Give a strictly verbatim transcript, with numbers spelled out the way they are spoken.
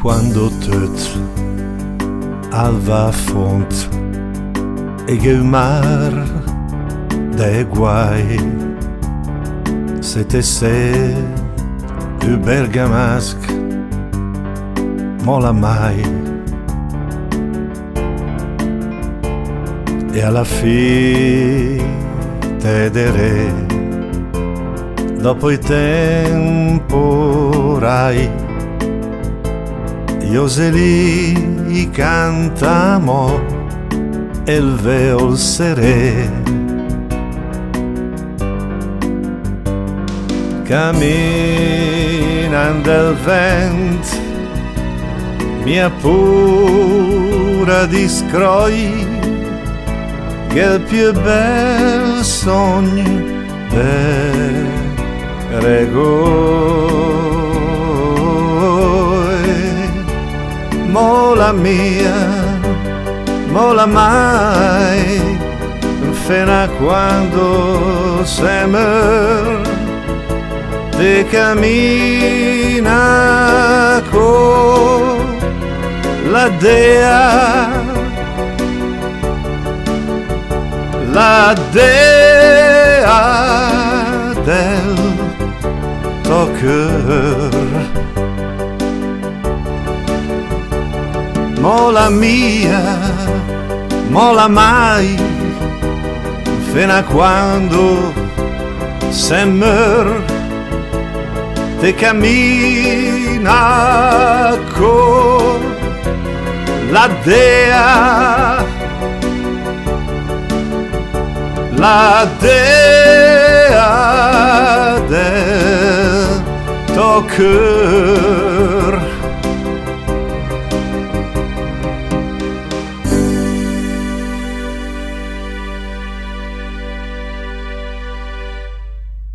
Quando töt al va a fónd e gh'è ü mar de guai, se te sét ü bergamasch, mòla mai. E a la fì te diré, dòpo i temporai, i öseli i canta amò e 'l véol seré. Camina 'ndel vènt, mia pura di scròi, gh'è 'l piö bèl sògn de regói. Mòla mia, mòla mai, fina a quando se mör, te camina co la dea, la dea del tò cör. Mòla mia, mòla mai, fina a quando se mör, te camina co la dea, la dea del tò cör.